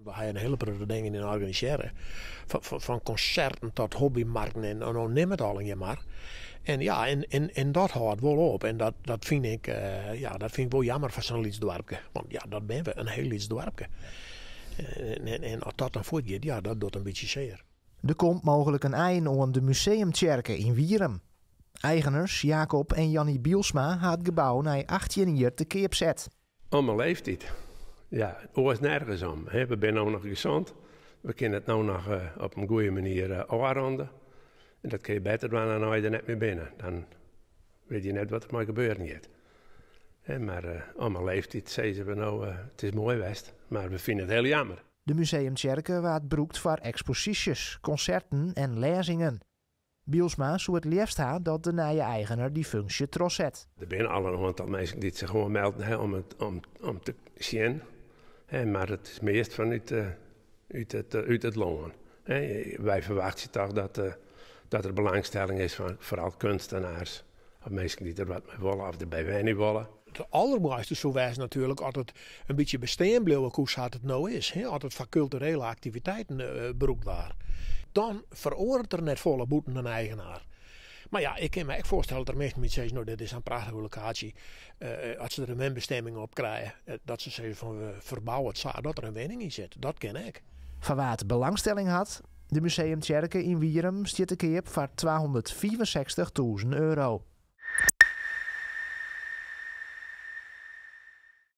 We ha in hiele protte dingen yn organisearre. Fan konserten tot hobbymarkten en no nim it allegear mar. En ja, en dat hâldt wol op. En dat fyn ik, ja, dat fyn ik wol jammer foar sa'n lyts doarpke. Want ja, dat binne we, in hiel lyts doarpke. En as dat dan fuortgiet, ja, dat docht in bytsje sear. Der komt mooglik in ein oan de museumtsjerke yn Wierum. Eigeners Jacob en Jannie Bielsma ha it gebou nei 18 jier te keap set. Om 'e leeftyd. Ja, oars nergens om. We binne no noch gesond. We kinne it no noch op in goede manier ôfrûne. En dat kin je better dwaan dan as je der net mear binne. Dan wit je net wat der mei gebeuren giet. Mar om 'e leeftyd sizze we no, it is moai west, mar we fine it hiel jammer. De museumtsjerke waard brûkt foar eksposysjes, konserten en lêzingen. Bielsma soe it leafst ha dat de nije eigener dy funksje trochset. Der binne al in oantal minsken dy't sich oanmelden ha om te sjen. Mar it is meast fanút út it lân. Wy ferwachtsje toch dat der belangstelling is fan foaral kunstenaars of minsken dy't der wat mei wolle of derby wenje wolle. It aldermoaiste soe wêze natuerlik as it in bytsje bestean bliuwe koe sa't it no is. As it foar kulturele aktiviteiten brûkt waard. Dan feroaret der net folle bûten in eigenaar. Mar ja, ik kin my ek foarstelle dat der minsken dy't sizze, no dit is in prachtige lokaasje, as se der in wenbestimming op krije, dat se sizze fan we ferbouwe it sa dat der in wenning yn sit. Dat kin ek. Foar wa't belangstelling hat, de museumtsjerke yn Wierum stiet te keap foar 265.000 euro.